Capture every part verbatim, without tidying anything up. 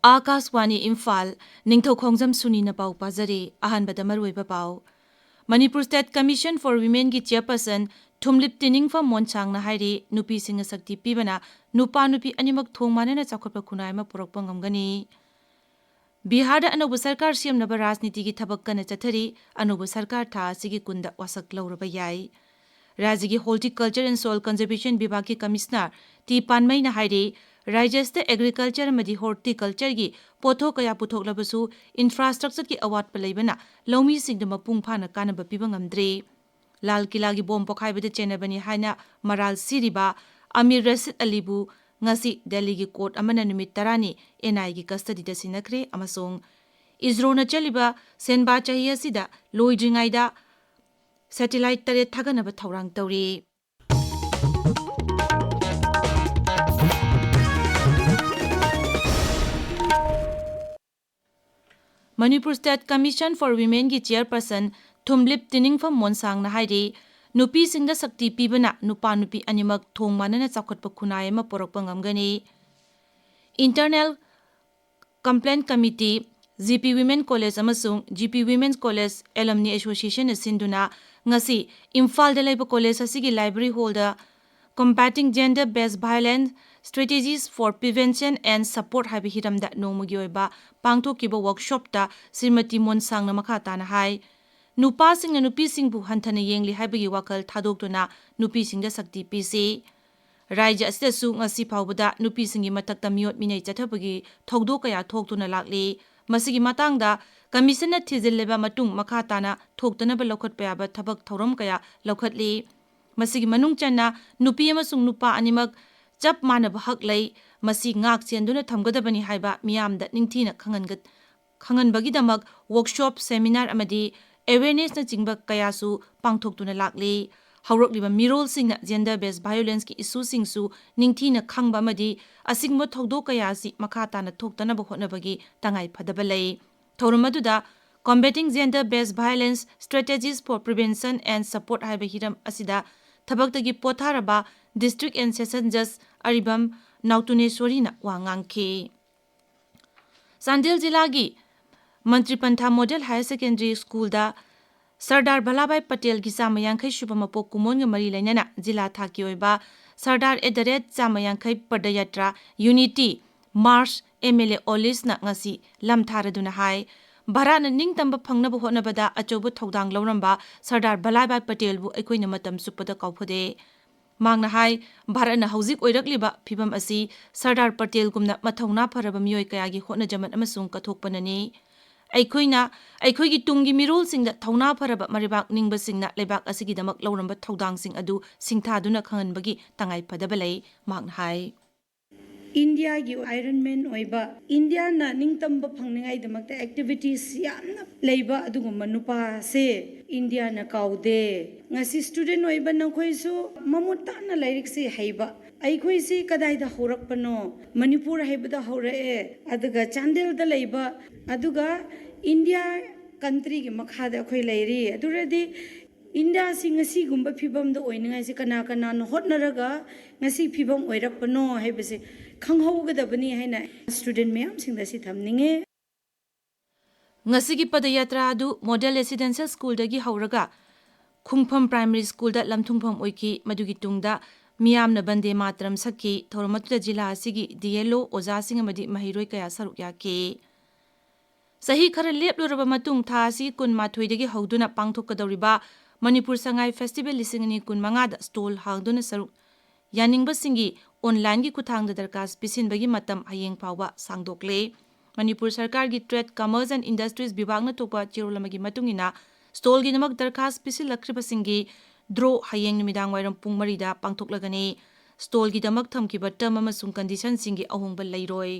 ꯑꯥꯀꯥꯁꯋꯥꯅꯤ ꯏꯝꯐꯥꯜ, ꯅꯤꯡꯊꯧ ꯈꯣꯡꯖꯝ ꯁꯨꯅꯤꯅ ꯄꯥꯎ ꯄꯥꯖꯔꯤ꯫ ꯑꯍꯥꯟꯕꯗ ꯃꯔꯨꯑꯣꯏꯕ ꯄꯥꯎ꯫ ꯃꯅꯤꯄꯨꯔ ꯁ꯭ꯇꯦꯠ ꯀꯃꯤꯁꯟ ꯐꯣꯔ ꯋꯤꯃꯦꯟꯒꯤ ꯆꯦꯌꯔꯄꯔꯁꯟ ꯊꯨꯝꯂꯤꯞ ꯇꯤꯅꯤꯡꯐꯝ ꯃꯣꯟꯁꯥꯡꯅ ꯍꯥꯏꯔꯤ, ꯅꯨꯄꯤꯁꯤꯡꯅ ꯁꯛꯇꯤ ꯄꯤꯕꯅ ꯅꯨꯄꯥ ꯅꯨꯄꯤ ꯑꯅꯤꯃꯛ ꯊꯣꯡ ꯃꯥꯟꯅꯅ ꯆꯥꯎꯈꯠꯄ ꯈꯨꯟꯅꯥꯏ ꯑꯃ ꯄꯨꯔꯛꯄ ꯉꯝꯒꯅꯤ꯫ ꯕꯤꯍꯥꯔꯗ ꯑꯅꯧꯕ ꯁꯔꯀꯥꯔ ꯁꯦꯝꯅꯕ ꯔꯥꯖꯅꯤꯇꯤꯒꯤ ꯊꯕꯛ ꯀꯟꯅ ꯆꯠꯊꯔꯤ꯫ ꯑꯅꯧꯕ ꯁꯔꯀꯥꯔ ꯊꯥ ꯑꯁꯤꯒꯤ ꯀꯨꯟꯗ ꯋꯥꯁꯛ ꯂꯧꯔꯕ ꯌꯥꯏ꯫ ꯔꯥꯖ꯭ꯌꯒꯤ ꯍꯣꯔꯇꯤꯀꯜꯆꯔ ꯑꯦꯟ ꯁꯣꯏꯜ ꯀꯟꯖꯔꯕꯦꯁꯟ ꯕꯤꯚꯥꯒꯀꯤ ꯀꯃꯤꯁꯅꯔ ꯇꯤ ꯄꯥꯟꯃꯩꯅ ꯍꯥꯏꯔꯤ, ꯔꯥꯖ꯭ꯌ ꯑꯁꯤꯗ ꯑꯦꯒ꯭ꯔꯤꯀꯜꯆꯔ ꯑꯃꯗꯤ ꯍꯣꯔꯇꯤꯀꯜꯆꯔꯒꯤ ꯄꯣꯠꯊꯣꯛ ꯀꯌꯥ ꯄꯨꯊꯣꯛꯂꯕꯁꯨ ꯏꯟꯐ꯭ꯔꯥꯁ꯭ꯇ꯭ꯔꯛꯆꯔꯒꯤ ꯑꯋꯥꯠꯄ ꯂꯩꯕꯅ ꯂꯧꯃꯤꯁꯤꯡꯗ ꯃꯄꯨꯡ ꯐꯥꯅ ꯀꯥꯟꯅꯕ ꯄꯤꯕ ꯉꯝꯗ꯭ꯔꯦ꯫ ꯂꯥꯜ ꯀꯤꯂꯥꯒꯤ ꯕꯣꯝ ꯄꯣꯈꯥꯏꯕꯗ ꯆꯦꯟꯅꯕꯅꯤ ꯍꯥꯏꯅ ꯃꯔꯥꯜ ꯁꯤꯔꯤꯕ ꯑꯃꯤꯔ ꯔꯁꯤꯗ ꯑꯂꯤꯕꯨ ꯉꯁꯤ ꯗꯦꯜꯂꯤꯒꯤ ꯀꯣꯔꯠ ꯑꯃꯅ ꯅꯨꯃꯤꯠ ꯇꯔꯥꯅꯤ ꯑꯦꯟ ꯑꯥꯏꯒꯤ ꯀꯁꯇꯗꯤꯗ ꯁꯤꯟꯅꯈ꯭ꯔꯦ ꯑꯃꯁꯨꯡ ꯏꯁꯔꯣꯅ ꯆꯠꯂꯤꯕ ꯁꯦꯟꯕꯥ ꯆꯍꯤ ꯑꯁꯤꯗ ꯂꯣꯏꯗ꯭ꯔꯤꯉꯩꯗ ꯁꯦꯇꯤꯂꯥꯏꯠ ꯇꯔꯦꯠ ꯊꯥꯒꯠꯅꯕ ꯊꯧꯔꯥꯡ ꯇꯧꯔꯤ꯫ ꯃꯅꯤꯄꯨꯔ ꯁ꯭ꯇꯦꯠ ꯀꯃꯤꯁꯟ ꯐꯣꯔ ꯋꯤꯃꯦꯟꯒꯤ ꯆꯦꯌꯔꯄꯔꯁꯟ ꯊꯨꯝꯂꯤꯞ ꯇꯤꯅꯤꯡꯐꯝ ꯃꯣꯟꯁꯥꯡꯅ ꯍꯥꯏꯔꯤ, ꯅꯨꯄꯤꯁꯤꯡꯗ ꯁꯛꯇꯤ ꯄꯤꯕꯅ ꯅꯨꯄꯥ ꯅꯨꯄꯤ ꯑꯅꯤꯃꯛ ꯊꯣꯡ ꯃꯥꯟꯅꯅ ꯆꯥꯎꯈꯠꯄ ꯈꯨꯟꯅꯥꯏ ꯑꯃ ꯄꯨꯔꯛꯄ ꯉꯝꯒꯅꯤ꯫ Internal complain committee, G P women college ꯑꯃꯁꯨꯡ ꯖꯤ ꯄꯤ ꯋꯤꯃꯦꯟ ꯀꯣꯂꯦꯖ ꯑꯦꯂꯝꯅꯤ ꯑꯦꯁꯣꯁꯤꯌꯦꯁꯟꯅ ꯁꯤꯟꯗꯨꯅ ꯉꯁꯤ ꯏꯝꯐꯥꯜꯗ ꯂꯩꯕ ꯀꯣꯂꯦꯖ ꯑꯁꯤꯒꯤ ꯂꯥꯏꯕ꯭ꯔꯦꯔꯤ ꯍꯣꯜꯗ Combating Gender Based Violence, Strategies for Prevention and Support ꯍꯥꯏꯕ ꯍꯤꯔꯝꯗ ꯅꯣꯡꯃꯒꯤ ꯑꯣꯏꯕ ꯄꯥꯡꯊꯣꯛꯈꯤꯕ ꯋꯥꯔꯛꯁꯣꯞꯇ ꯁ꯭ꯔꯤꯃꯇꯤ ꯃꯣꯟꯁꯥꯡꯅ ꯃꯈꯥ ꯇꯥꯅ ꯍꯥꯏ, ꯅꯨꯄꯥꯁꯤꯡꯅ ꯅꯨꯄꯤꯁꯤꯡꯕꯨ ꯍꯟꯊꯅ ꯌꯦꯡꯂꯤ ꯍꯥꯏꯕꯒꯤ ꯋꯥꯈꯜ ꯊꯥꯗꯣꯛꯇꯨꯅ ꯅꯨꯄꯤꯁꯤꯡꯗ ꯁꯛꯇꯤ ꯄꯤꯁꯤ꯫ ꯔꯥꯖ꯭ꯌ ꯑꯁꯤꯗꯁꯨ ꯉꯁꯤ ꯐꯥꯎꯕꯗ ꯅꯨꯄꯤꯁꯤꯡꯒꯤ ꯃꯊꯛꯇ ꯃꯤꯑꯣꯠ ꯃꯤꯅꯩ ꯆꯠꯊꯕꯒꯤ ꯊꯧꯗꯣꯛ ꯀꯌꯥ ꯊꯣꯛꯇꯨꯅ ꯂꯥꯛꯂꯤ꯫ ꯃꯁꯤꯒꯤ ꯃꯇꯥꯡꯗ ꯀꯃꯤꯁꯟꯅ ꯊꯤꯖꯤꯜꯂꯕ ꯃꯇꯨꯡ ꯃꯈꯥ ꯇꯥꯅ ꯊꯣꯛꯇꯅꯕ ꯂꯧꯈꯠꯄ ꯌꯥꯕ ꯊꯕꯛ ꯊꯧꯔꯝ ꯀꯌꯥ ꯂꯧꯈꯠꯂꯤ꯫ ꯃꯁꯤꯒꯤ ꯃꯅꯨꯡ ꯆꯟꯅ ꯅꯨꯄꯤ ꯑꯃꯁꯨꯡ ꯅꯨꯄꯥ ꯑꯅꯤꯃꯛ ꯆꯞ ꯃꯥꯟꯅꯕ ꯍꯛ ꯂꯩ, ꯃꯁꯤ ꯉꯥꯛ ꯁꯦꯟꯗꯨꯅ ꯊꯝꯒꯗꯕꯅꯤ ꯍꯥꯏꯕ ꯃꯤꯌꯥꯝꯗ ꯅꯤꯡꯊꯤꯅ ꯈꯪꯍꯟꯒ-, ꯈꯪꯍꯟꯕꯒꯤꯗꯃꯛ ꯋꯥꯔꯛꯁꯣꯞ, ꯁꯦꯃꯤꯅꯥꯔ ꯑꯃꯗꯤ ꯑꯦꯋꯦꯔꯅꯦꯁꯅꯆꯤꯡꯕ ꯀꯌꯥꯁꯨ ꯄꯥꯡꯊꯣꯛꯇꯨꯅ ꯂꯥꯛꯂꯤ꯫ ꯍꯧꯔꯛꯂꯤꯕ ꯃꯤꯔꯣꯜꯁꯤꯡꯅ ꯖꯦꯟꯗꯔ ꯕꯦꯁ ꯚꯥꯏꯑꯣꯂꯦꯟꯁꯀꯤ ꯏꯁꯨꯁꯤꯡꯁꯨ ꯅꯤꯡꯊꯤꯅ ꯈꯪꯕ ꯑꯃꯗꯤ ꯑꯁꯤꯒꯨꯝꯕ ꯊꯧꯗꯣꯛ ꯀꯌꯥ ꯑꯁꯤ ꯃꯈꯥ ꯇꯥꯅ ꯊꯣꯛꯇꯅꯕ ꯍꯣꯠꯅꯕꯒꯤ ꯇꯉꯥꯏ ꯐꯗꯕ ꯂꯩ꯫ ꯊꯧꯔꯝ ꯑꯗꯨꯗ Combating Gender Based Violence, Strategies for Prevention and Support ꯍꯥꯏꯕ ꯍꯤꯔꯝ ꯑꯁꯤꯗ ꯊꯕꯛꯇꯒꯤ ꯄꯣꯊꯥꯔꯕ District and Session Judge ꯑꯔꯤꯕꯝ ꯅꯥꯎꯇꯨꯅꯦꯁꯣꯔꯤꯅ ꯋꯥ ꯉꯥꯡꯈꯤ꯫ ꯆꯥꯟꯗꯦꯜ ꯖꯤꯂꯥꯒꯤ ꯃꯟꯇ꯭ꯔꯤ ꯄꯟꯊꯥ ꯃꯣꯗꯦꯜ ꯍꯥꯌꯔ ꯁꯦꯀꯦꯟꯗꯔꯤ ꯁ꯭ꯀꯨꯜꯗ ꯁꯔꯗꯥꯔ ꯚꯜꯂꯥꯚꯥꯏ ꯄꯇꯦꯜꯒꯤ ꯆꯥꯝꯃ ꯌꯥꯡꯈꯩ ꯁꯨꯕ ꯃꯄꯣꯛ ꯀꯨꯝꯑꯣꯟꯒ ꯃꯔꯤ ꯂꯩꯅꯅ ꯖꯤꯂꯥ ꯊꯥꯛꯀꯤ ꯑꯣꯏꯕ ꯁꯔꯗꯥꯔ ꯑꯦꯠ ꯗ ꯔꯦꯠ ꯆꯥꯝꯃ ꯌꯥꯡꯈꯩ padayatra unity march M L A ꯑꯣꯂꯤꯁꯅ ꯉꯁꯤ ꯂꯝ ꯊꯥꯔꯗꯨꯅ ꯍꯥꯏ, ꯚꯥꯔꯠꯅ ꯅꯤꯡꯇꯝꯕ ꯐꯪꯅꯕ ꯍꯣꯠꯅꯕꯗ ꯑꯆꯧꯕ ꯊꯧꯗꯥꯡ ꯂꯧꯔꯝꯕ ꯁꯔꯗꯥꯔ ꯚꯜꯂꯥꯚꯥꯏ ꯄꯇꯦꯜꯕꯨ ꯑꯩꯈꯣꯏꯅ ꯃꯇꯝ ꯆꯨꯞꯄꯗ ꯀꯥꯎꯐꯗꯦ꯫ ꯃꯍꯥꯛꯅ ꯍꯥꯏ, ꯚꯥꯔꯠꯅ ꯍꯧꯖꯤꯛ ꯑꯣꯏꯔꯛꯂꯤꯕ ꯐꯤꯚꯝ ꯑꯁꯤ ꯁꯔꯗꯥꯔ ꯄꯇꯦꯜꯒꯨꯝꯅ ꯃꯊꯧꯅꯥ ꯐꯔꯕ ꯃꯤꯑꯣꯏ ꯀꯌꯥꯒꯤ ꯍꯣꯠꯅꯖꯃꯟ ꯑꯃꯁꯨꯡ ꯀꯠꯊꯣꯛꯄꯅꯅꯤ꯫ ꯑꯩꯈꯣꯏꯅ ꯑꯩꯈꯣꯏꯒꯤ ꯇꯨꯡꯒꯤ ꯃꯤꯔꯣꯜꯁꯤꯡꯗ ꯊꯧꯅꯥ ꯐꯔꯕ ꯃꯔꯩꯕꯥꯛ ꯅꯤꯡꯕꯁꯤꯡꯅ ꯂꯩꯕꯥꯛ ꯑꯁꯤꯒꯤꯗꯃꯛ ꯂꯧꯔꯝꯕ ꯊꯧꯗꯥꯡꯁꯤꯡ ꯑꯗꯨ ꯁꯤꯡꯊꯥꯗꯨꯅ ꯈꯪꯍꯟꯕꯒꯤ ꯇꯉꯥꯏ ꯐꯗꯕ ꯂꯩ, ꯃꯍꯥꯛꯅ ꯍꯥꯏ꯫ ꯏꯟꯗꯤꯌꯥꯒꯤ ꯑꯥꯏꯔꯟ ꯃꯦꯟ ꯑꯣꯏꯕ, ꯏꯟꯗꯤꯌꯥꯅ ꯅꯤꯡꯇꯝꯕ ꯐꯪꯅꯤꯡꯉꯥꯏꯗꯃꯛꯇ ꯑꯦꯛꯇꯤꯚꯤꯇꯤꯁ ꯌꯥꯝꯅ ꯂꯩꯕ ꯑꯗꯨꯒꯨꯝꯕ ꯅꯨꯄꯥꯁꯦ ꯏꯟꯗꯤꯌꯥꯅ ꯀꯥꯎꯗꯦ꯫ ꯉꯁꯤ ꯁ꯭ꯇꯨꯗꯦꯟ ꯑꯣꯏꯕ ꯅꯈꯣꯏꯁꯨ ꯃꯃꯨꯠ ꯇꯥꯅ ꯂꯥꯏꯔꯤꯛꯁꯦ ꯍꯩꯕ꯫ ꯑꯩꯈꯣꯏꯁꯤ ꯀꯗꯥꯏꯗ ꯍꯧꯔꯛꯄꯅꯣ? ꯃꯅꯤꯄꯨꯔ ꯍꯥꯏꯕꯗ ꯍꯧꯔꯛꯑꯦ, ꯑꯗꯨꯒ ꯆꯥꯟꯗꯦꯜꯗ ꯂꯩꯕ, ꯑꯗꯨꯒ ꯏꯟꯗꯤꯌꯥ ꯀꯟꯇ꯭ꯔꯤꯒꯤ ꯃꯈꯥꯗ ꯑꯩꯈꯣꯏ ꯂꯩꯔꯤ꯫ ꯑꯗꯨꯔꯗꯤ ꯏꯟꯗꯤꯌꯥꯁꯤ ꯉꯁꯤꯒꯨꯝꯕ ꯐꯤꯕꯝꯗ ꯑꯣꯏꯅꯤꯡꯉꯥꯏꯁꯤ ꯀꯅꯥ ꯀꯅꯥꯅ ꯍꯣꯠꯅꯔꯒ ꯉꯁꯤ ꯐꯤꯕꯝ ꯑꯣꯏꯔꯛꯄꯅꯣ ꯍꯥꯏꯕꯁꯦ ꯈꯪꯍꯧꯒꯗꯕꯅꯤ ꯍꯥꯏꯅ ꯁ꯭ꯇꯨꯗꯦꯟ ꯃꯌꯥꯝꯁꯤꯡꯗ ꯁꯤ ꯊꯝꯅꯤꯡꯉꯦ꯫ ꯉꯁꯤꯒꯤ ꯄꯗꯌꯥꯇ꯭ꯔꯥ ꯑꯗꯨ ꯃꯣꯗꯦꯜ ꯔꯦꯁꯤꯗꯦꯟꯁꯤꯌꯦꯜ ꯁ꯭ꯀꯨꯜꯗꯒꯤ ꯍꯧꯔꯒ ꯈꯨꯡꯐꯝ ꯄ꯭ꯔꯥꯏꯃꯔꯤ ꯁ꯭ꯀꯨꯜꯗ ꯂꯝꯊꯨꯡꯐꯝ ꯑꯣꯏꯈꯤ꯫ ꯃꯗꯨꯒꯤ ꯇꯨꯡꯗ ꯃꯤꯌꯥꯝꯅ ꯕꯟꯗꯦ ꯃꯥꯇꯔꯝ ꯁꯛꯈꯤ꯫ ꯊꯧꯔꯝ ꯑꯗꯨꯗ ꯖꯤꯂꯥ ꯑꯁꯤꯒꯤ ꯗꯤ ꯑꯦꯜ ꯑꯣ, ꯑꯣꯖꯥꯁꯤꯡ ꯑꯃꯗꯤ ꯃꯍꯩꯔꯣꯏ ꯀꯌꯥ ꯁꯔꯨꯛ ꯌꯥꯈꯤ꯫ ꯆꯍꯤ ꯈꯔ ꯂꯦꯞꯂꯨꯔꯕ ꯃꯇꯨꯡ ꯊꯥ ꯑꯁꯤ ꯀꯨꯟꯃꯥꯊꯣꯏꯗꯒꯤ ꯍꯧꯗꯨꯅ ꯄꯥꯡꯊꯣꯛꯀꯗꯧꯔꯤꯕ ꯃꯅꯤꯄꯨꯔ ꯁꯉꯥꯏ ꯐꯦꯁꯇꯤꯚꯦꯜ ꯂꯤꯁꯤꯡ ꯑꯅꯤ ꯀꯨꯟꯃꯉꯥꯗ ꯁ꯭ꯇꯣꯜ ꯍꯥꯡꯗꯨꯅ ꯁꯔꯨꯛ ꯌꯥꯅꯤꯡꯕꯁꯤꯡꯒꯤ ꯑꯣꯟꯂꯥꯏꯟꯒꯤ ꯈꯨꯠꯊꯥꯡꯗ ꯗꯔꯈꯥꯁ ꯄꯤꯁꯤꯟꯕꯒꯤ ꯃꯇꯝ ꯍꯌꯦꯡ ꯐꯥꯎꯕ ꯁꯥꯡꯗꯣꯛꯂꯦ꯫ ꯃꯅꯤꯄꯨꯔ ꯁꯔꯀꯥꯔꯒꯤ ꯇ꯭ꯔꯦꯗ, ꯀꯃꯔꯁ ꯑꯦꯟ ꯏꯟꯗꯁꯇ꯭ꯔꯤꯁ ꯕꯤꯚꯥꯒꯅ ꯊꯣꯛꯄ ꯆꯦꯔꯣꯜ ꯑꯃꯒꯤ ꯃꯇꯨꯡ ꯏꯟꯅ, ꯁ꯭ꯇꯣꯜꯒꯤꯗꯃꯛ ꯗꯔꯈꯥꯁ ꯄꯤꯁꯤꯜꯂꯛꯈ꯭ꯔꯤꯕꯁꯤꯡꯒꯤ ꯗ꯭ꯔꯣ ꯍꯌꯦꯡ ꯅꯨꯃꯤꯗꯥꯡ ꯋꯥꯏꯔꯝ ꯄꯨꯡ ꯃꯔꯤꯗ ꯄꯥꯡꯊꯣꯛꯂꯒꯅꯤ꯫ ꯁ꯭ꯇꯣꯜꯒꯤꯗꯃꯛ ꯊꯝꯈꯤꯕ ꯇꯔꯝ ꯑꯃꯁꯨꯡ ꯀꯟꯗꯤꯁꯟꯁꯤꯡꯒꯤ ꯑꯍꯣꯡꯕ ꯂꯩꯔꯣꯏ꯫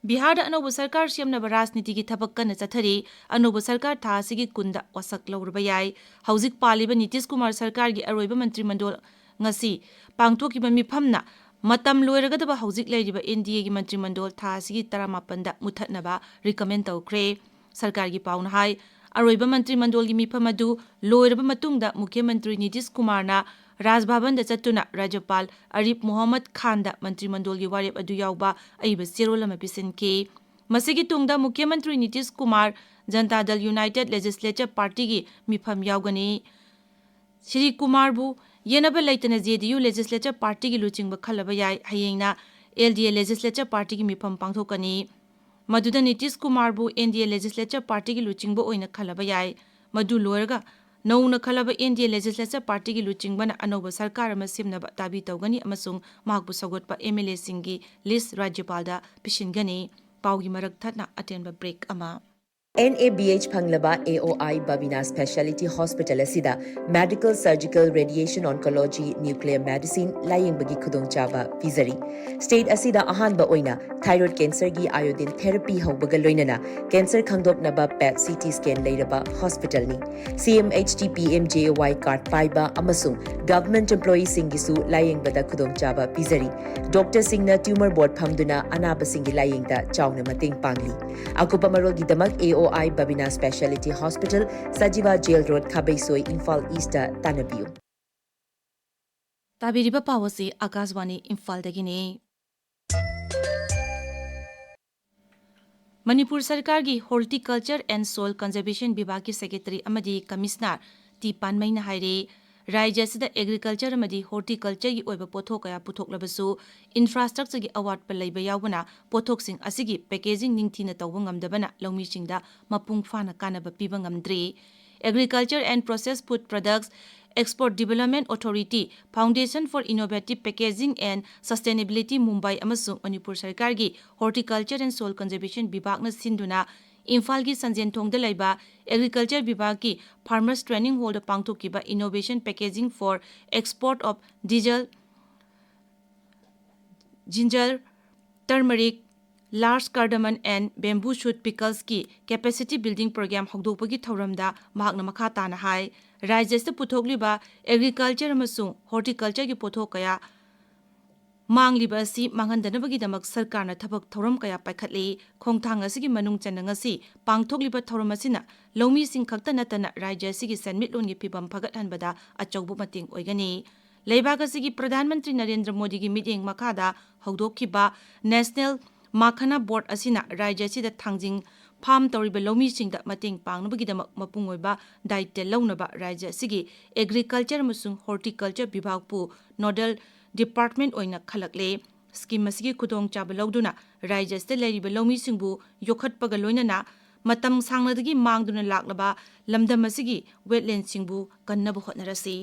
ꯕꯤꯍꯥꯔꯗ ꯑꯅꯧꯕ ꯁꯔꯀꯥꯔ ꯁꯦꯝꯅꯕ ꯔꯥꯖꯅꯤꯇꯤꯒꯤ ꯊꯕꯛ ꯀꯟꯅ ꯆꯠꯊꯔꯤ꯫ ꯑꯅꯧꯕ ꯁꯔꯀꯥꯔ ꯊꯥ ꯑꯁꯤꯒꯤ ꯀꯨꯟꯗ ꯋꯥꯁꯛ ꯂꯧꯔꯕ ꯌꯥꯏ꯫ ꯍꯧꯖꯤꯛ ꯄꯥꯜꯂꯤꯕ ꯅꯤꯇꯤꯁ ꯀꯨꯃꯥꯔ ꯁꯔꯀꯥꯔꯒꯤ ꯑꯔꯣꯏꯕ ꯃꯟꯇ꯭ꯔꯤꯃꯟꯗꯣꯜ ꯉꯁꯤ ꯄꯥꯡꯊꯣꯛꯈꯤꯕ ꯃꯤꯐꯝꯅ ꯃꯇꯝ ꯂꯣꯏꯔꯒꯗꯕ ꯍꯧꯖꯤꯛ ꯂꯩꯔꯤꯕ ꯑꯦꯟ ꯗꯤ ꯑꯦꯒꯤ ꯃꯟꯇ꯭ꯔꯤꯃꯟꯗꯣꯜ ꯊꯥ ꯑꯁꯤꯒꯤ ꯇꯔꯥꯃꯥꯄꯟꯗ ꯃꯨꯠꯊꯠꯅꯕ ꯔꯤꯀꯃꯦꯟ ꯇꯧꯈ꯭ꯔꯦ꯫ ꯁꯔꯀꯥꯔꯒꯤ ꯄꯥꯎꯅ ꯍꯥꯏ, ꯑꯔꯣꯏꯕ ꯃꯟꯇ꯭ꯔꯤꯃꯟꯗꯣꯜꯒꯤ ꯃꯤꯐꯝ ꯑꯗꯨ ꯂꯣꯏꯔꯕ ꯃꯇꯨꯡꯗ ꯃꯨꯈ꯭ꯌ ꯃꯟꯇ꯭ꯔꯤ ꯅꯤꯇꯤꯁ ꯀꯨꯃꯥꯔꯅ ꯔꯥꯖ ꯚꯕꯟꯗ ꯆꯠꯇꯨꯅ ꯔꯥꯖ꯭ꯌꯄꯥꯜ ꯑꯔꯤꯐ ꯃꯣꯍꯝꯃꯗ ꯈꯥꯟꯗ ꯃꯟꯇ꯭ꯔꯤꯃꯟꯗꯣꯜꯒꯤ ꯋꯥꯔꯦꯞ ꯑꯗꯨ ꯌꯥꯎꯕ ꯑꯏꯕ ꯆꯦꯔꯣꯜ ꯑꯃ ꯄꯤꯁꯤꯟꯈꯤ꯫ ꯃꯁꯤꯒꯤ ꯇꯨꯡꯗ ꯃꯨꯈ꯭ꯌ ꯃꯟꯇ꯭ꯔꯤ ꯅꯤꯇꯤꯁ ꯀꯨꯃꯥꯔ, ꯖꯟꯇꯥ ꯗꯜ ꯌꯨꯅꯥꯏꯇꯦꯗ ꯂꯦꯖꯤꯁꯂꯦꯆꯔ ꯄꯥꯔꯇꯤꯒꯤ ꯃꯤꯐꯝ ꯌꯥꯎꯒꯅꯤ꯫ ꯁ꯭ꯔꯤ ꯀꯨꯃꯥꯔꯕꯨ ꯌꯦꯟꯅꯕ ꯂꯩꯇꯅ ꯖꯦ ꯗꯤ ꯌꯨ ꯂꯦꯖꯤꯁꯂꯦꯆꯔ ꯄꯥꯔꯇꯤꯒꯤ ꯂꯨꯆꯤꯡꯕ ꯈꯜꯂꯕ ꯌꯥꯏ꯫ ꯍꯌꯦꯡꯅ ꯑꯦꯜ ꯗꯤ ꯑꯦ ꯂꯦꯖꯤꯁꯂꯦꯆꯔ ꯄꯥꯔꯇꯤꯒꯤ ꯃꯤꯐꯝ ꯄꯥꯡꯊꯣꯛꯀꯅꯤ꯫ ꯃꯗꯨꯗ ꯅꯤꯇꯤꯁ ꯀꯨꯃꯥꯔꯕꯨ ꯑꯦꯟ ꯗꯤ ꯑꯦ ꯂꯦꯖꯤꯁꯂꯦꯆꯔ ꯄꯥꯔꯇꯤꯒꯤ ꯂꯨꯆꯤꯡꯕ ꯑꯣꯏꯅ ꯈꯜꯂꯕ ꯌꯥꯏ꯫ ꯃꯗꯨ ꯂꯣꯏꯔꯒ ꯅꯧꯅ ꯈꯜꯂꯕ ꯑꯦꯟ ꯗꯤ ꯑꯦ ꯂꯦꯖꯤꯁꯂꯦꯆꯔ ꯄꯥꯔꯇꯤꯒꯤ ꯂꯨꯆꯤꯡꯕꯅ ꯑꯅꯧꯕ ꯁꯔꯀꯥꯔ ꯑꯃ ꯁꯦꯝꯅꯕ ꯗꯥꯕꯤ ꯇꯧꯒꯅꯤ ꯑꯃꯁꯨꯡ ꯃꯍꯥꯛꯄꯨ ꯁꯧꯒꯠꯄ ꯑꯦꯝ ꯑꯦꯜ ꯑꯦꯁꯤꯡꯒꯤ ꯂꯤꯁ꯭ꯠ ꯔꯥꯖ꯭ꯌꯄꯥꯜꯗ ꯄꯤꯁꯤꯟꯒꯅꯤ꯫ ꯄꯥꯎꯒꯤ ꯃꯔꯛ ꯊꯠꯅ ꯑꯇꯦꯟꯕ ꯕ꯭ꯔꯦꯛ ꯑꯃ꯫ ꯑꯦꯟ ꯑꯦ ꯕꯤ ꯑꯩꯆ ꯐꯪꯂꯕ A O I Babina speciality hospital ꯑꯁꯤꯗ medical, surgical, radiation, oncology, nuclear medicine ꯂꯥꯌꯦꯡꯕꯒꯤ ꯈꯨꯗꯣꯡꯆꯥꯕ ꯄꯤꯖꯔꯤ꯫ ꯁ꯭ꯇꯦꯠ ꯑꯁꯤꯗ ꯑꯍꯥꯟꯕ ꯑꯣꯏꯅ ꯊꯥꯏꯔꯣꯏꯗ ꯀꯦꯟꯁꯔꯒꯤ ꯑꯥꯏꯑꯣꯗꯤꯟ ꯊꯦꯔꯥꯄꯤ ꯍꯧꯕꯒ ꯂꯣꯏꯅꯅ ꯀꯦꯟꯁꯔ ꯈꯪꯗꯣꯛꯅꯕ ꯄꯦꯠ ꯁꯤ ꯇꯤ ꯁ꯭ꯀꯦꯟ ꯂꯩꯔꯕ ꯍꯣꯁꯄꯤꯇꯥꯜꯅꯤ꯫ C M H T P M J A Y card ꯄꯥꯏꯕ ꯑꯃꯁꯨꯡ ꯒꯚꯔꯟꯃꯦꯟꯠ ꯑꯦꯝꯄ꯭ꯂꯣꯌꯤꯁꯤꯡꯒꯤꯁꯨ ꯂꯥꯌꯦꯡꯕꯗ ꯈꯨꯗꯣꯡꯆꯥꯕ ꯄꯤꯖꯔꯤ꯫ ꯗꯣꯛꯇꯔꯁꯤꯡꯅ ꯇ꯭ꯌꯨꯃꯔ ꯕꯣꯔꯗ ꯐꯝꯗꯨꯅ ꯑꯅꯥꯕꯁꯤꯡꯒꯤ ꯂꯥꯌꯦꯡꯗ ꯆꯥꯎꯅ ꯃꯇꯦꯡ ꯄꯥꯡꯂꯤ꯫ ꯑꯀꯨꯞꯄ ꯃꯔꯣꯜꯒꯤꯗꯃꯛ A O I Babina speciality hospital, Sajiwa jail road, Khabeisoi, Imphal ꯏꯁ꯭ꯠꯇ ꯇꯥꯟꯅꯕꯤꯌꯨ꯫ ꯇꯥꯕꯤꯔꯤꯕ ꯄꯥꯎ ꯑꯁꯤ ꯑꯀꯥꯁꯕꯥꯅꯤ ꯏꯝꯐꯥꯜꯗꯒꯤꯅꯤ꯫ ꯃꯅꯤꯄꯨꯔ ꯁꯔꯀꯥꯔꯒꯤ Horticulture and Soil Conservation ꯕꯤꯚꯥꯒꯀꯤ ꯁꯦꯀ꯭ꯔꯦꯇꯔꯤ ꯑꯃꯗꯤ ꯀꯃꯤꯁꯅꯔ ꯇꯤ ꯄꯥꯟꯃꯩꯅ ꯍꯥꯏꯔꯤ, ꯔꯥꯖ꯭ꯌ ꯑꯁꯤꯗ ꯑꯦꯒ꯭ꯔꯤꯀꯜꯆꯔ ꯑꯃꯗꯤ ꯍꯣꯔꯇꯤꯀꯜꯆꯔꯒꯤ ꯑꯣꯏꯕ ꯄꯣꯠꯊꯣꯛ ꯀꯌꯥ ꯄꯨꯊꯣꯛꯂꯕꯁꯨ, ꯏꯟꯐ꯭ꯔꯥꯁ꯭ꯇ꯭ꯔꯛꯆꯔꯒꯤ ꯑꯋꯥꯠꯄ ꯂꯩꯕ ꯌꯥꯎꯕꯅ ꯄꯣꯠꯊꯣꯛꯁꯤꯡ ꯑꯁꯤꯒꯤ ꯄꯦꯀꯦꯖꯤꯡ ꯅꯤꯡꯊꯤꯅ ꯇꯧꯕ ꯉꯝꯗꯕꯅ ꯂꯧꯃꯤꯁꯤꯡꯗ ꯃꯄꯨꯡ ꯐꯥꯅ ꯀꯥꯟꯅꯕ ꯄꯤꯕ ꯉꯝꯗ꯭ꯔꯤ꯫ Agriculture and Processed Food Products Export Development Authority, Foundation for Innovative Packaging and Sustainability, Mumbai ꯑꯃꯁꯨꯡ ꯃꯅꯤꯄꯨꯔ ꯁꯔꯀꯥꯔꯒꯤ Horticulture and Soil Conservation ꯕꯤꯚꯥꯒꯅ ꯁꯤꯟꯗꯨꯅ ꯏꯝꯐꯥꯜꯒꯤ ꯁꯟꯖꯦꯟꯊꯣꯡꯗ ꯂꯩꯕ ꯑꯦꯒ꯭ꯔꯤꯀꯜꯆꯔ ꯕꯤꯚꯥꯒꯀꯤ Farmers Training Hallꯗ ꯄꯥꯡꯊꯣꯛꯈꯤꯕ Innovation Packaging for Export of Diesel, Ginger, Turmeric, Large Cardamom and Bamboo Shoot Picklesꯀꯤ Capacity Building Program ꯍꯧꯗꯣꯛꯄꯒꯤ ꯊꯧꯔꯝꯗ ꯃꯍꯥꯛꯅ ꯃꯈꯥ ꯇꯥꯅ ꯍꯥꯏ, ꯔꯥꯖ꯭ꯌ ꯑꯁꯤꯗ ꯄꯨꯊꯣꯛꯂꯤꯕ ꯑꯦꯒ꯭ꯔꯤꯀꯜꯆꯔ ꯑꯃꯁꯨꯡ ꯍꯣꯔꯇꯤꯀꯜꯆꯔꯒꯤ ꯄꯣꯠꯊꯣꯛ ꯀꯌꯥ ꯃꯥꯡꯂꯤꯕ ꯑꯁꯤ ꯃꯥꯡꯍꯟꯗꯅꯕꯒꯤꯗꯃꯛ ꯁꯔꯀꯥꯔꯅ ꯊꯕꯛ ꯊꯧꯔꯝ ꯀꯌꯥ ꯄꯥꯏꯈꯠꯂꯤ꯫ ꯈꯣꯡꯊꯥꯡ ꯑꯁꯤꯒꯤ ꯃꯅꯨꯡ ꯆꯟꯅ ꯉꯁꯤ ꯄꯥꯡꯊꯣꯛꯂꯤꯕ ꯊꯧꯔꯝ ꯑꯁꯤꯅ ꯂꯧꯃꯤꯁꯤꯡ ꯈꯛꯇ ꯅꯠꯇꯅ ꯔꯥꯖ꯭ꯌ ꯑꯁꯤꯒꯤ ꯁꯦꯟꯃꯤꯠꯂꯣꯟꯒꯤ ꯐꯤꯚꯝ ꯐꯒꯠꯍꯟꯕꯗ ꯑꯆꯧꯕ ꯃꯇꯦꯡ ꯑꯣꯏꯒꯅꯤ꯫ ꯂꯩꯕꯥꯛ ꯑꯁꯤꯒꯤ ꯄ꯭ꯔꯙꯥꯟ ꯃꯟꯇ꯭ꯔꯤ ꯅꯔꯦꯟꯗ꯭ꯔ ꯃꯣꯗꯤꯒꯤ ꯃꯤꯠꯌꯦꯡ ꯃꯈꯥꯗ ꯍꯧꯗꯣꯛꯈꯤꯕ National ꯃꯥꯈꯅꯥ ꯕꯣꯔꯗ ꯑꯁꯤꯅ ꯔꯥꯖ꯭ꯌ ꯑꯁꯤꯗ ꯊꯥꯡꯖꯤꯡ ꯐꯥꯔꯝ ꯇꯧꯔꯤꯕ ꯂꯧꯃꯤꯁꯤꯡꯗ ꯃꯇꯦꯡ ꯄꯥꯡꯅꯕꯒꯤꯗꯃꯛ ꯃꯄꯨꯡ ꯑꯣꯏꯕ ꯗꯥꯌꯤꯠꯇ ꯂꯧꯅꯕ ꯔꯥꯖ꯭ꯌ ꯑꯁꯤꯒꯤ ꯑꯦꯒ꯭ꯔꯤꯀꯜꯆꯔ ꯑꯃꯁꯨꯡ ꯍꯣꯔꯇꯤꯀꯜꯆꯔ ꯕꯤꯚꯥꯒꯄꯨ ꯅꯣꯗꯦꯜ ꯗꯤꯄꯥꯔꯠꯃꯦꯟꯠ ꯑꯣꯏꯅ ꯈꯜꯂꯛꯂꯦ꯫ ꯁ꯭ꯀꯤꯝ ꯑꯁꯤꯒꯤ ꯈꯨꯗꯣꯡꯆꯥꯕ ꯂꯧꯗꯨꯅ ꯔꯥꯖ꯭ꯌ ꯑꯁꯤꯗ ꯂꯩꯔꯤꯕ ꯂꯧꯃꯤꯁꯤꯡꯕꯨ ꯌꯣꯛꯈꯠꯄꯒ ꯂꯣꯏꯅꯅ ꯃꯇꯝ ꯁꯥꯡꯅꯗꯒꯤ ꯃꯥꯡꯗꯨꯅ ꯂꯥꯛꯂꯕ ꯂꯝꯗꯝ ꯑꯁꯤꯒꯤ ꯋꯦꯠꯂꯦꯟꯁꯤꯡꯕꯨ ꯀꯟꯅꯕ ꯍꯣꯠꯅꯔꯁꯤ꯫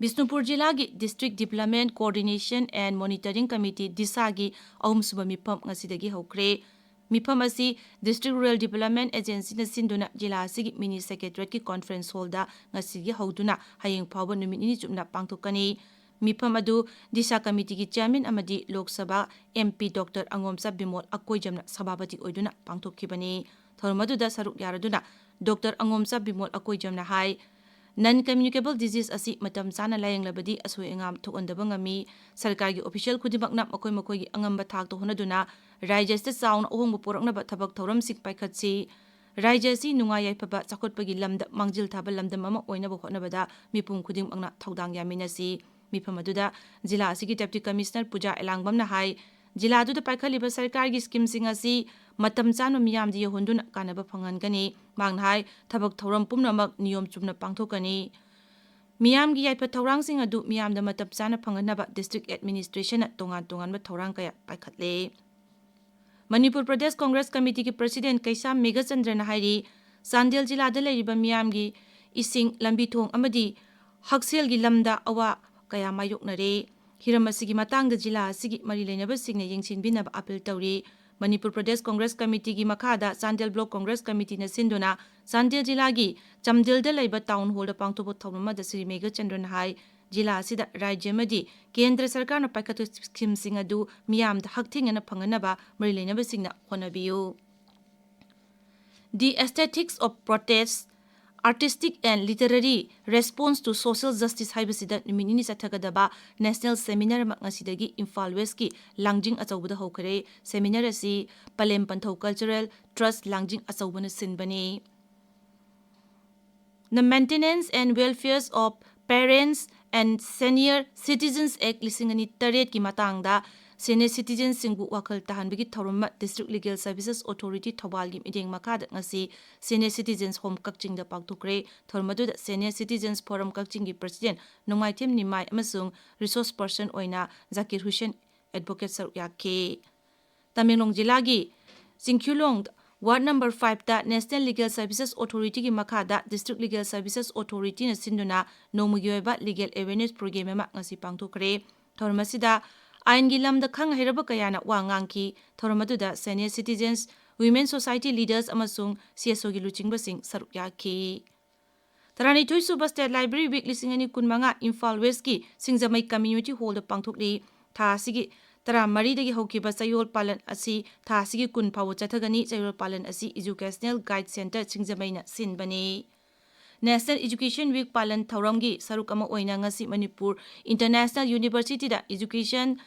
ꯕꯤꯁꯅꯨꯄꯨꯔ ꯖꯤꯂꯥꯒꯤ District Development Coordination and Monitoring Committee, ꯗꯤꯁꯥꯒꯤ ꯑꯍꯨꯝꯁꯨꯕ ꯃꯤꯐꯝ ꯉꯁꯤꯗꯒꯤ ꯍꯧꯈ꯭ꯔꯦ꯫ ꯃꯤꯐꯝ ꯑꯁꯤ District Rural Development Agencyꯅ ꯁꯤꯟꯗꯨꯅ ꯖꯤꯂꯥ ꯑꯁꯤꯒꯤ ꯃꯤꯅꯤ ꯁꯦꯀ꯭ꯔꯦꯇꯔꯤꯌꯦꯠꯀꯤ ꯀꯣꯟꯐꯔꯦꯟꯁ ꯍꯣꯜꯗ ꯉꯁꯤꯗꯒꯤ ꯍꯧꯗꯨꯅ ꯍꯌꯦꯡ ꯐꯥꯎꯕ ꯅꯨꯃꯤꯠ ꯅꯤꯅꯤ ꯆꯨꯞꯅ ꯄꯥꯡꯊꯣꯛꯀꯅꯤ꯫ ꯃꯤꯐꯝ ꯑꯗꯨ ꯗꯤꯁꯥ ꯀꯃꯤꯇꯤꯒꯤ ꯆꯤꯌꯥꯔꯃꯦꯟ ꯑꯃꯗꯤ ꯂꯣꯛ ꯁꯚꯥ MP Doctor ꯑꯉꯣꯝꯆꯥ ꯕꯤꯃꯣꯜ ꯑꯀꯣꯏꯖꯝꯅ ꯁꯚꯥꯄꯇꯤ ꯑꯣꯏꯗꯨꯅ ꯄꯥꯡꯊꯣꯛꯈꯤꯕꯅꯤ꯫ ꯊꯧꯔꯝ ꯑꯗꯨꯗ ꯁꯔꯨꯛ ꯌꯥꯔꯗꯨꯅ Doctor ꯑꯉꯣꯝꯆꯥ ꯕꯤꯃꯣꯜ ꯑꯀꯣꯏꯖꯝꯅ ꯍꯥꯏ, non communicable disease ꯑꯁꯤ ꯃꯇꯝ ꯆꯥꯅ ꯂꯥꯌꯦꯡꯂꯕꯗꯤ ꯑꯁꯣꯏ ꯑꯉꯥꯝ ꯊꯣꯛꯍꯟꯗꯕ ꯉꯝꯃꯤ꯫ ꯁꯔꯀꯥꯔꯒꯤ official ꯈꯨꯗꯤꯡꯃꯛꯅ ꯃꯈꯣꯏ ꯃꯈꯣꯏꯒꯤ ꯑꯉꯝꯕ ꯊꯥꯛꯇ ꯍꯣꯠꯅꯗꯨꯅ ꯔꯥꯖ꯭ꯌ ꯑꯁꯤꯗ ꯆꯥꯎꯅ ꯑꯍꯣꯡꯕ ꯄꯨꯔꯛꯅꯕ ꯊꯕꯛ ꯊꯧꯔꯝꯁꯤꯡ ꯄꯥꯏꯈꯠꯁꯤ꯫ ꯔꯥꯖ꯭ꯌ ꯑꯁꯤ ꯅꯨꯡꯉꯥꯏ ꯌꯥꯏꯐꯕ ꯆꯥꯎꯈꯠꯄꯒꯤ ꯂꯝꯗ ꯃꯥꯡꯖꯤꯜ ꯊꯥꯕ ꯂꯝꯗꯝ ꯑꯃ ꯑꯣꯏꯅꯕ ꯍꯣꯠꯅꯕꯗ ꯃꯤꯄꯨꯝ ꯈꯨꯗꯤꯡꯃꯛꯅ ꯊꯧꯗꯥꯡ ꯌꯥꯃꯤꯟꯅꯁꯤ꯫ ꯃꯤꯐꯝ ꯑꯗꯨꯗ ꯖꯤꯂꯥ ꯑꯁꯤꯒꯤ Deputy Commissioner ꯄꯨꯖꯥ ꯑꯦꯂꯥꯡꯕꯝꯅ ꯍꯥꯏ, ꯖꯤꯂꯥ ꯑꯗꯨꯗ ꯄꯥꯏꯈꯠꯂꯤꯕ ꯁꯔꯀꯥꯔꯒꯤ ꯁ꯭ꯀꯤꯝꯁꯤꯡ ꯑꯁꯤ ꯃꯇꯝ ꯆꯥꯅ ꯃꯤꯌꯥꯝꯗ ꯌꯧꯍꯟꯗꯨꯅ ꯀꯥꯟꯅꯕ ꯐꯪꯍꯟꯒꯅꯤ꯫ ꯃꯍꯥꯛꯅ ꯍꯥꯏ, ꯊꯕꯛ ꯊꯧꯔꯝ ꯄꯨꯝꯅꯃꯛ ꯅꯤꯌꯣꯝ ꯆꯨꯝꯅ ꯄꯥꯡꯊꯣꯛꯀꯅꯤ꯫ ꯃꯤꯌꯥꯝꯒꯤ ꯌꯥꯏꯐ ꯊꯧꯔꯥꯡꯁꯤꯡ ꯑꯗꯨ ꯃꯤꯌꯥꯝꯗ ꯃꯇꯝ ꯆꯥꯅ ꯐꯪꯍꯟꯅꯕ District Administrationꯅ ꯇꯣꯉꯥꯟ ꯇꯣꯉꯥꯟꯕ ꯊꯧꯔꯥꯡ ꯀꯌꯥ ꯄꯥꯏꯈꯠꯂꯦ꯫ ꯃꯅꯤꯄꯨꯔ ꯄ꯭ꯔꯗꯦꯁ ꯀꯣꯡꯒ꯭ꯔꯦꯁ ꯀꯃꯤꯇꯤꯒꯤ President ꯀꯩꯁꯥꯝ ꯃꯦꯘꯆꯟꯗ꯭ꯔꯅ ꯍꯥꯏꯔꯤ, ꯆꯥꯟꯗꯦꯜ ꯖꯤꯂꯥꯗ ꯂꯩꯔꯤꯕ ꯃꯤꯌꯥꯝꯒꯤ ꯏꯁꯤꯡ, ꯂꯝꯕꯤ ꯊꯣꯡ ꯑꯃꯗꯤ ꯍꯛꯁꯦꯜꯒꯤ ꯂꯝꯗ ꯑꯋꯥ ꯀꯌꯥ ꯃꯥꯌꯣꯛꯅꯔꯦ꯫ ꯍꯤꯔꯝ ꯑꯁꯤꯒꯤ ꯃꯇꯥꯡꯗ ꯖꯤꯂꯥ ꯑꯁꯤꯒꯤ ꯃꯔꯤ ꯂꯩꯅꯕꯁꯤꯡꯅ ꯌꯦꯡꯁꯤꯟꯕꯤꯅꯕ ꯑꯥꯄꯤꯜ ꯇꯧꯔꯤ꯫ ꯃꯅꯤꯄꯨꯔ ꯄ꯭ꯔꯗꯦꯁ ꯀꯣꯡꯒ꯭ꯔꯦꯁ ꯀꯃꯤꯇꯤꯒꯤ ꯃꯈꯥꯗ ꯆꯥꯟꯗꯦꯜ ꯕ꯭ꯂꯣꯛ ꯀꯣꯡꯒ꯭ꯔꯦꯁ ꯀꯃꯤꯇꯤꯅ ꯁꯤꯟꯗꯨꯅ ꯆꯥꯟꯗꯦꯜ ꯖꯤꯂꯥꯒꯤ ꯆꯥꯟꯗꯦꯜꯗ ꯂꯩꯕ ꯇꯥꯎꯟ ꯍꯣꯜꯗ ꯄꯥꯡꯊꯣꯛꯄ ꯊꯧꯔꯝ ꯑꯃꯗ ꯁ꯭ꯔꯤ ꯃꯦꯘꯆꯟꯗ꯭ꯔꯅ ꯍꯥꯏ, ꯖꯤꯂꯥ ꯑꯁꯤꯗ ꯔꯥꯖ꯭ꯌ ꯑꯃꯗꯤ ꯀꯦꯟꯗ꯭ꯔ ꯁꯔꯀꯥꯔꯅ ꯄꯥꯏꯈꯠꯄ ꯁ꯭ꯀꯤꯝꯁꯤꯡ ꯑꯗꯨ ꯃꯤꯌꯥꯝꯗ ꯍꯛꯊꯦꯡꯅꯅ ꯐꯪꯍꯟꯅꯕ ꯃꯔꯤ ꯂꯩꯅꯕꯁꯤꯡꯅ ꯍꯣꯠꯅꯕꯤꯌꯨ꯫ The Aesthetics of Protest, Artistic and Literary Response to Social Justice ꯍꯥꯏꯕꯁꯤꯗ ꯅꯨꯃꯤꯠ ꯅꯤꯅꯤ ꯆꯠꯊꯒꯗꯕ National Seminar ꯑꯃ ꯉꯁꯤꯗꯒꯤ ꯏꯝꯐꯥꯜ ꯋꯦꯁꯀꯤ ꯂꯥꯡꯖꯤꯡ ꯑꯆꯧꯕꯗ ꯍꯧꯈ꯭ꯔꯦ꯫ Seminar ꯑꯁꯤ ꯄꯂꯦꯝ ꯄꯟꯊꯧ Cultural Trust ꯂꯥꯡꯖꯤꯡ ꯑꯆꯧꯕꯅ ꯁꯤꯟꯕꯅꯤ꯫ The Maintenance and Welfare of Parents and Senior Citizens Act ꯂꯤꯁꯤꯡ ꯑꯅꯤ ꯇꯔꯦꯠꯀꯤ ꯃꯇꯥꯡꯗ Senior citizensꯁꯤꯡꯕꯨ ꯋꯥꯈꯜ ꯇꯥꯍꯟꯕꯒꯤ ꯊꯧꯔꯝ ꯑꯃ District Legal Services Authority ꯊꯧꯕꯥꯜꯒꯤ ꯃꯤꯠꯌꯦꯡ ꯃꯈꯥꯗ ꯉꯁꯤ Senior Citizens Home ꯀꯛꯆꯤꯡꯗ ꯄꯥꯡꯊꯣꯛꯈ꯭ꯔꯦ꯫ ꯊꯧꯔꯝ ꯑꯗꯨꯗ Senior Citizens Forum ꯀꯛꯆꯤꯡꯒꯤ President ꯅꯣꯡꯃꯥꯏꯊꯦꯝ ꯅꯤꯃꯥꯏ ꯑꯃꯁꯨꯡ Resource Person ꯑꯣꯏꯅ ꯖꯥꯀꯤꯔ ꯍꯨꯁꯦꯟ Advocate ꯁꯔꯨꯛ ꯌꯥꯈꯤ꯫ ꯇꯃꯦꯡꯂꯣꯡ ꯖꯤꯂꯥꯒꯤ ꯆꯤꯡꯈ꯭ꯌꯨꯂꯣꯡ Ward number fiveꯇ National Legal Services Authorityꯒꯤ ꯃꯈꯥꯗ District Legal Services Authorityꯅ ꯁꯤꯟꯗꯨꯅ ꯅꯣꯡꯃꯒꯤ ꯑꯣꯏꯕ Legal Awareness Program ꯑꯃ ꯉꯁꯤ ꯄꯥꯡꯊꯣꯛꯈ꯭ꯔꯦ꯫ ꯊꯧꯔꯝ ꯑꯁꯤꯗ ꯑꯥꯏꯟꯒꯤ ꯂꯝꯗ ꯈꯪ ꯍꯩꯔꯕ ꯀꯌꯥꯅ ꯋꯥ ꯉꯥꯡꯈꯤ꯫ ꯊꯧꯔꯝ ꯑꯗꯨꯗ Senior Citizens, Women Society Leaders ꯑꯃꯁꯨꯡ CSOꯒꯤ ꯂꯨꯆꯤꯡꯕꯁꯤꯡ ꯁꯔꯨꯛ ꯌꯥꯈꯤ꯫ ꯇꯔꯥꯅꯤꯊꯣꯏꯁꯨꯕ State Library Week ꯂꯤꯁꯤꯡ ꯑꯅꯤ ꯀꯨꯟꯃꯉꯥ ꯏꯝꯐꯥꯜ Westꯀꯤ ꯁꯤꯡꯖꯃꯩ Community Hallꯗ ꯄꯥꯡꯊꯣꯛꯂꯤ꯫ ꯊꯥ ꯑꯁꯤꯒꯤ ꯇꯔꯥꯃꯔꯤꯗꯒꯤ ꯍꯧꯈꯤꯕ ꯆꯌꯣꯜ ꯄꯥꯂꯟ ꯑꯁꯤ ꯊꯥ ꯑꯁꯤꯒꯤ ꯀꯨꯟ ꯐꯥꯎꯕ ꯆꯠꯊꯒꯅꯤ꯫ ꯆꯌꯣꯜ ꯄꯥꯂꯟ ꯑꯁꯤ Educational Guide Centre ꯁꯤꯡꯖꯃꯩꯅ ꯁꯤꯟꯕꯅꯤ꯫ National Education Week ꯄꯥꯂꯟ ꯊꯧꯔꯝꯒꯤ ꯁꯔꯨꯛ ꯑꯃ ꯑꯣꯏꯅ ꯉꯁꯤ Manipur International Universityꯗ Education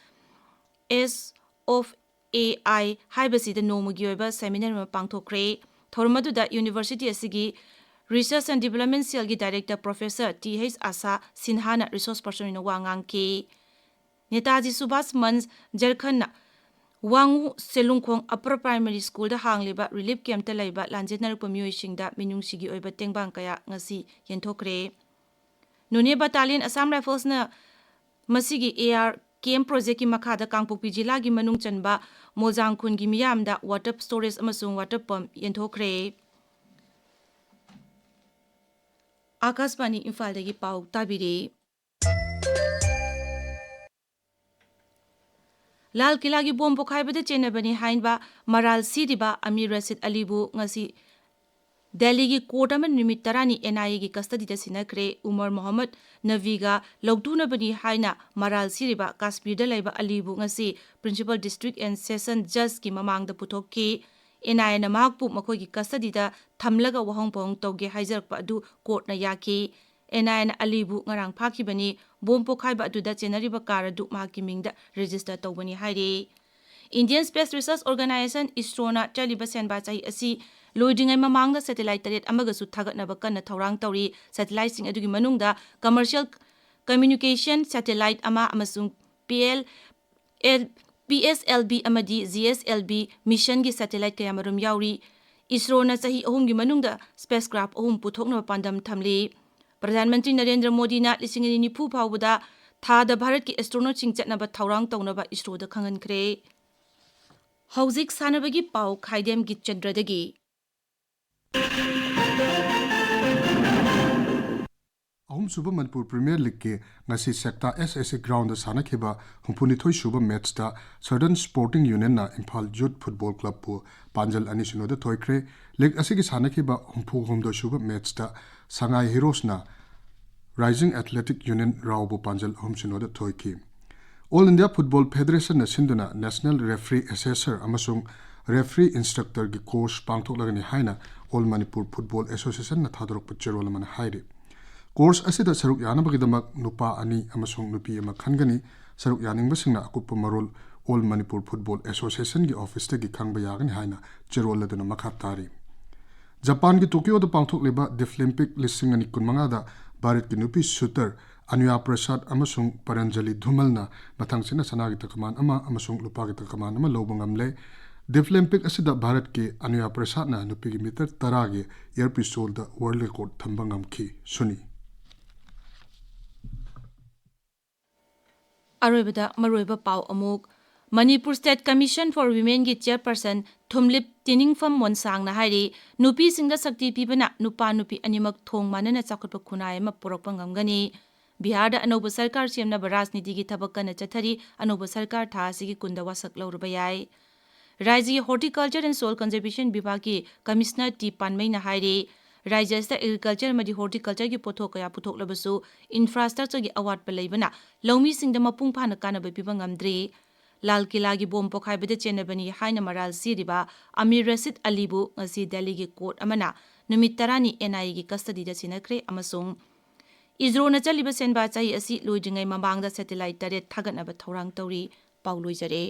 as of AI ꯍꯥꯏꯕꯁꯤꯗ ꯅꯣꯡꯃꯒꯤ ꯑꯣꯏꯕ seminar ꯑꯃ ꯄꯥꯡꯊꯣꯛꯈ꯭ꯔꯦ꯫ ꯊꯧꯔꯝ ꯑꯗꯨꯗ university ꯑꯁꯤꯒꯤ Research and Development Cellꯒꯤ Director Professor T H Asha ꯁꯤꯟꯍꯥꯅ Resource Person ꯑꯣꯏꯅ ꯋꯥ ꯉꯥꯡꯈꯤ꯫ Netaji Subhash ꯃꯟꯆ ꯖꯔꯈꯟꯅ ꯋꯥꯉꯨ ꯁꯦꯂꯨꯡꯈꯣꯡ Upper Primary Schoolꯗ ꯍꯥꯡꯂꯤꯕ relief campꯇ ꯂꯩꯕ ꯂꯥꯟꯖꯦꯟꯅꯔꯛꯄ ꯃꯤꯑꯣꯏꯁꯤꯡꯗ ꯃꯤꯅꯨꯡꯁꯤꯒꯤ ꯑꯣꯏꯕ ꯇꯦꯡꯕꯥꯡ ꯀꯌꯥ ꯉꯁꯤ ꯌꯦꯟꯊꯣꯛꯈ꯭ꯔꯦ꯫ ꯅꯣꯅꯦ Battalion Assam Riflesꯅ ꯃꯁꯤꯒꯤ AR camp projectꯀꯤ ꯃꯈꯥꯗ ꯀꯥꯡꯄꯣꯛꯄꯤ ꯖꯤꯂꯥꯒꯤ ꯃꯅꯨꯡ ꯆꯟꯕ ꯃꯣꯖꯥꯡ ꯈꯨꯟꯒꯤ ꯃꯤꯌꯥꯝꯗ water storage ꯑꯃꯁꯨꯡ water pump ꯌꯦꯟꯊꯣꯛꯈ꯭ꯔꯦ꯫ ꯑꯥꯀꯥꯁꯕꯥꯅꯤ ꯏꯝꯐꯥꯜꯗꯒꯤ ꯄꯥꯎ ꯇꯥꯕꯤꯔꯤ꯫ ꯂꯥꯜ ꯀꯤꯂꯥꯒꯤ ꯕꯣꯝ ꯄꯣꯈꯥꯏꯕꯗ ꯆꯦꯟꯅꯕꯅꯤ ꯍꯥꯏꯕ ꯃꯔꯥꯜ ꯁꯤꯔꯤꯕ ꯑꯃꯤꯔ ꯔꯁꯤꯗ ꯑꯂꯤꯕꯨ ꯉꯁꯤ ꯗꯦꯜꯂꯤꯒꯤ court ꯑꯃꯅ ꯅꯨꯃꯤꯠ ꯇꯔꯥꯅꯤ NIAꯒꯤ custodyꯗ ꯁꯤꯟꯅꯈ꯭ꯔꯦ꯫ ꯎꯃꯔ ꯃꯣꯍꯝꯃꯗ ꯅꯕꯤꯒ ꯂꯧꯇꯨꯅꯕꯅꯤ ꯍꯥꯏꯅ ꯃꯔꯥꯜ ꯁꯤꯔꯤꯕ ꯀꯥꯁꯃꯤꯔꯗ ꯂꯩꯕ ꯑꯂꯤꯕꯨ ꯉꯁꯤ Principal District and Session Judgeꯀꯤ ꯃꯃꯥꯡꯗ ꯄꯨꯊꯣꯛꯈꯤ꯫ NIAꯅ ꯃꯍꯥꯛꯄꯨ ꯃꯈꯣꯏꯒꯤ custodyꯗ ꯊꯝꯂꯒ ꯋꯥꯍꯪ ꯄꯥꯎꯍꯪ ꯇꯧꯒꯦ ꯍꯥꯏꯖꯔꯛꯄ ꯑꯗꯨ courtꯅ ꯌꯥꯈꯤ꯫ NIAꯅ ꯑꯂꯤꯕꯨ ꯉꯔꯥꯡ ꯐꯥꯈꯤꯕꯅꯤ꯫ ꯕꯣꯝ ꯄꯣꯈꯥꯏꯕ ꯑꯗꯨꯗ ꯆꯦꯟꯅꯔꯤꯕ car ꯑꯗꯨ ꯃꯍꯥꯛꯀꯤ ꯃꯤꯡꯗ register ꯇꯧꯕꯅꯤ ꯍꯥꯏꯔꯤ꯫ Indian Space Research Organization, ISROꯅ ꯆꯠꯂꯤꯕ ꯁꯦꯟꯕꯥ ꯆꯍꯤ ꯑꯁꯤ ꯂꯣꯏꯗ꯭ꯔꯤꯉꯩ ꯃꯃꯥꯡꯗ satellite ꯇꯔꯦꯠ ꯑꯃꯒꯁꯨ ꯊꯥꯒꯠꯅꯕ ꯀꯟꯅ ꯊꯧꯔꯥꯡ ꯇꯧꯔꯤ꯫ Satelliteꯁꯤꯡ ꯑꯗꯨꯒꯤ ꯃꯅꯨꯡꯗ commercial communication satellite ꯑꯃ ꯑꯃꯁꯨꯡ PLL P S L V ꯑꯃꯗꯤ ꯖꯤ ꯑꯦꯁ ꯑꯦꯜ ꯚꯤ ꯃꯤꯁꯟꯒꯤ ꯁꯦꯇꯦꯂꯥꯏꯠ ꯀꯌꯥꯃꯔꯨꯝ ꯌꯥꯎꯔꯤ꯫ ꯏꯁꯔꯣꯅ ꯆꯍꯤ ꯑꯍꯨꯝꯒꯤ ꯃꯅꯨꯡꯗ ꯁ꯭ꯄꯦꯁ ꯀ꯭ꯔꯥꯐ ꯑꯍꯨꯝ ꯄꯨꯊꯣꯛꯅꯕ ꯄꯥꯟꯗꯝ ꯊꯝꯂꯤ꯫ ꯄ꯭ꯔꯙꯥꯟ ꯃꯟꯇ꯭ꯔꯤ ꯅꯔꯦꯟꯗ꯭ꯔ ꯃꯣꯗꯤꯅ ꯂꯤꯁꯤꯡ ꯑꯅꯤ ꯅꯤꯐꯨ ꯐꯥꯎꯕꯗ ꯊꯥꯗ ꯚꯥꯔꯠꯀꯤ ꯑꯦꯁꯇ꯭ꯔꯣꯅꯣꯠꯁꯤꯡ ꯆꯠꯅꯕ ꯊꯧꯔꯥꯡ ꯇꯧꯅꯕ ꯏꯁꯔꯣꯗ ꯈꯪꯍꯟꯈ꯭ꯔꯦ꯫ ꯍꯧꯖꯤꯛ ꯁꯥꯟꯅꯕꯒꯤ ꯄꯥꯎ, ꯈꯥꯏꯗꯦꯝ ꯒꯤꯠꯆꯟꯗ꯭ꯔꯗꯒꯤ꯫ ꯑꯍꯨꯝꯁꯨꯕ ꯃꯅꯤꯄꯨꯔ ꯄ꯭ꯔꯤꯃꯤꯌꯔ ꯂꯤꯒꯀꯤ ꯉꯁꯤ ꯁꯦꯛꯇꯥ ꯑꯦꯁ ꯑꯦꯁ ꯁꯤ ꯒ꯭ꯔꯥꯎꯟꯗ ꯁꯥꯟꯅꯈꯤꯕ ꯍꯨꯝꯐꯨꯅꯤꯊꯣꯏ ꯁꯨꯕ ꯃꯦꯠꯆꯇ ꯁꯗꯔꯟ ꯁ꯭ꯄꯣꯔꯇꯤꯡ ꯌꯨꯅꯤꯌꯟꯅ ꯏꯝꯐꯥꯜ ꯌꯨꯠ ꯐꯨꯠꯕꯣꯜ ꯀ꯭ꯂꯕꯄꯨ ꯄꯥꯟꯖꯜ ꯑꯅꯤ ꯁꯤꯅꯣꯗ ꯊꯣꯏꯈ꯭ꯔꯦ꯫ ꯂꯤꯒ ꯑꯁꯤꯒꯤ ꯁꯥꯟꯅꯈꯤꯕ ꯍꯨꯝꯐꯨ ꯍꯨꯝꯗꯣꯏ ꯁꯨꯕ ꯃꯦꯠꯆꯇ ꯁꯉꯥꯏ ꯍꯤꯔꯣꯁꯅ ꯔꯥꯏꯖꯤꯡ ꯑꯦꯊꯂꯦꯇꯤꯛ ꯌꯨꯅꯤꯌꯟ ꯔꯥꯎꯕꯨ ꯄꯥꯟꯖꯜ ꯑꯍꯨꯝ ꯁꯤꯅꯣꯗ ꯊꯣꯏꯈꯤ꯫ ꯑꯣꯜ ꯏꯟꯗꯤꯌꯥ ꯐꯨꯠꯕꯣꯜ ꯐꯦꯗꯔꯦꯁꯟꯅ ꯁꯤꯟꯗꯨꯅ ꯅꯦꯁꯅꯦꯜ ꯔꯦꯐ꯭ꯔꯤ ꯑꯦꯁꯦꯁꯔ ꯑꯃꯁꯨꯡ ꯔꯦꯐ꯭ꯔꯤ ꯏꯟꯁꯇ꯭ꯔꯛꯇꯔꯒꯤ ꯀꯣꯔꯁ ꯄꯥꯡꯊꯣꯛꯂꯒꯅꯤ ꯍꯥꯏꯅ ꯑꯣꯜ ꯃꯅꯤꯄꯨꯔ ꯐꯨꯠꯕꯣꯜ ꯑꯦꯁꯣꯁꯤꯌꯦꯁꯟꯅ ꯊꯥꯗꯣꯔꯛꯄ ꯆꯦꯔꯣꯜ ꯑꯃꯅ ꯍꯥꯏꯔꯤ꯫ ꯀꯣꯔꯁ ꯑꯁꯤꯗ ꯁꯔꯨꯛ ꯌꯥꯅꯕꯒꯤꯗꯃꯛ ꯅꯨꯄꯥ ꯑꯅꯤ ꯑꯃꯁꯨꯡ ꯅꯨꯄꯤ ꯑꯃ ꯈꯟꯒꯅꯤ꯫ ꯁꯔꯨꯛ ꯌꯥꯅꯤꯡꯕꯁꯤꯡꯅ ꯑꯀꯨꯞꯄ ꯃꯔꯣꯜ ꯑꯣꯜ ꯃꯅꯤꯄꯨꯔ ꯐꯨꯠꯕꯣꯜ ꯑꯦꯁꯣꯁꯤꯌꯦꯁꯟꯒꯤ ꯑꯣꯐꯤꯁꯇꯒꯤ ꯈꯪꯕ ꯌꯥꯒꯅꯤ ꯍꯥꯏꯅ ꯆꯦꯔꯣꯜ ꯑꯗꯨꯅ ꯃꯈꯥ ꯇꯥꯔꯤ꯫ ꯖꯄꯥꯟꯒꯤ ꯇꯣꯀꯤꯌꯣꯗ ꯄꯥꯡꯊꯣꯛꯂꯤꯕ ꯗꯤꯐꯂꯤꯝꯄꯤꯛ ꯂꯤꯁꯤꯡ ꯑꯅꯤ ꯀꯨꯟꯃꯉꯥꯗ ꯚꯥꯔꯠꯀꯤ ꯅꯨꯄꯤ ꯁꯨꯇꯔ ꯑꯅꯨꯌꯥ ꯄ꯭ꯔꯁꯥꯗ ꯑꯃꯁꯨꯡ ꯄꯔꯟꯖꯂꯤ ꯙꯨꯃꯜꯅ ꯃꯊꯪꯁꯤꯠꯅ ꯁꯅꯥꯒꯤ ꯇꯀꯃꯥꯟ ꯑꯃ ꯑꯃꯁꯨꯡ ꯂꯨꯄꯥꯒꯤ ꯇꯀꯃꯥꯟ ꯑꯃ ꯂꯧꯕ ꯉꯝꯂꯦ꯫ ꯗꯤꯐꯂꯤꯝꯄꯤꯛ ꯑꯁꯤꯗ ꯚꯥꯔꯠꯀꯤ ꯑꯅꯨꯌꯥ ꯄ꯭ꯔꯁꯥꯗꯅ ꯅꯨꯄꯤꯒꯤ ꯃꯤꯇꯔ ꯇꯔꯥꯒꯤ ꯑꯦꯌꯔ ꯄꯤꯁꯇꯣꯜꯗ ꯋꯥꯔꯜꯗ ꯔꯦꯀꯣꯔꯗ ꯊꯝꯕ ꯉꯝꯈꯤ꯫ ꯁꯨꯅꯤ꯫ ꯑꯔꯣꯏꯕꯗ ꯃꯔꯨꯑꯣꯏꯕ ꯄꯥꯎ ꯑꯃꯨꯛ꯫ ꯃꯅꯤꯄꯨꯔ ꯁ꯭ꯇꯦꯠ ꯀꯃꯤꯁꯟ ꯐꯣꯔ ꯋꯤꯃꯦꯟꯒꯤ ꯆꯤꯌꯔꯄꯔꯁꯟ ꯊꯨꯝꯂꯤꯞ ꯇꯤꯅꯤꯡꯐꯝ ꯃꯣꯟꯁꯥꯡꯅ ꯍꯥꯏꯔꯤ, ꯅꯨꯄꯤꯁꯤꯡꯗ ꯁꯛꯇꯤ ꯄꯤꯕꯅ ꯅꯨꯄꯥ ꯅꯨꯄꯤ ꯑꯅꯤꯃꯛ ꯊꯣꯡ ꯃꯥꯟꯅꯅ ꯆꯥꯎꯈꯠꯄ ꯈꯨꯟꯅꯥꯏ ꯑꯃ ꯄꯨꯔꯛꯄ ꯉꯝꯒꯅꯤ꯫ ꯕꯤꯍꯥꯔꯗ ꯑꯅꯧꯕ ꯁꯔꯀꯥꯔ ꯁꯦꯝꯅꯕ ꯔꯥꯖꯅꯤꯇꯤꯒꯤ ꯊꯕꯛ ꯀꯟꯅ ꯆꯠꯊꯔꯤ꯫ ꯑꯅꯧꯕ ꯁꯔꯀꯥꯔ ꯊꯥ ꯑꯁꯤꯒꯤ ꯀꯨꯟꯗ ꯋꯥꯁꯛ ꯂꯧꯔꯕ ꯌꯥꯏ꯫ ꯔꯥꯖ꯭ꯌꯒꯤ ꯍꯣꯔꯇꯤꯀꯜꯆꯔ ꯑꯦꯟ ꯁꯣꯏꯜ ꯀꯟꯖꯔꯕꯦꯁꯟ ꯕꯤꯚꯥꯒꯀꯤ ꯀꯃꯤꯁꯅꯔ ꯇꯤ ꯄꯥꯟꯃꯩꯅ ꯍꯥꯏꯔꯤ, ꯔꯥꯖ꯭ꯌ ꯑꯁꯤꯗ ꯑꯦꯒ꯭ꯔꯤꯀꯜꯆꯔ ꯑꯃꯗꯤ ꯍꯣꯔꯇꯤꯀꯜꯆꯔꯒꯤ ꯄꯣꯠꯊꯣꯛ ꯀꯌꯥ ꯄꯨꯊꯣꯛꯂꯕꯁꯨ ꯏꯟꯐ꯭ꯔꯥꯁ꯭ꯇ꯭ꯔꯛꯆꯔꯒꯤ ꯑꯋꯥꯠꯄ ꯂꯩꯕꯅ ꯂꯧꯃꯤꯁꯤꯡꯗ ꯃꯄꯨꯡ ꯐꯥꯅ ꯀꯥꯟꯅꯕ ꯄꯤꯕ ꯉꯝꯗ꯭ꯔꯤ꯫ ꯂꯥꯜ ꯀꯤꯂꯥꯒꯤ ꯕꯣꯝ ꯄꯣꯈꯥꯏꯕꯗ ꯆꯦꯟꯅꯕꯅꯤ ꯍꯥꯏꯅ ꯃꯔꯥꯜ ꯁꯤꯔꯤꯕ ꯑꯃꯤꯔ ꯔꯁꯤꯗ ꯑꯂꯤꯕꯨ ꯉꯁꯤ ꯗꯦꯜꯂꯤꯒꯤ ꯀꯣꯔꯠ ꯑꯃꯅ ꯅꯨꯃꯤꯠ ꯇꯔꯥꯅꯤ ꯑꯦꯟ ꯑꯥꯏ ꯑꯦꯒꯤ ꯀꯁꯇꯗꯤꯗ ꯁꯤꯟꯅꯈ꯭ꯔꯦ ꯑꯃꯁꯨꯡ ꯏꯁꯔꯣꯅ ꯆꯠꯂꯤꯕ ꯁꯦꯟꯕꯥ ꯆꯍꯤ ꯑꯁꯤ ꯂꯣꯏꯗ꯭ꯔꯤꯉꯩ ꯃꯃꯥꯡꯗ ꯁꯦꯇꯦꯂꯥꯏꯠ ꯇꯔꯦꯠ ꯊꯥꯒꯠꯅꯕ ꯊꯧꯔꯥꯡ ꯇꯧꯔꯤ꯫ ꯄꯥꯎ ꯂꯣꯏꯖꯔꯦ꯫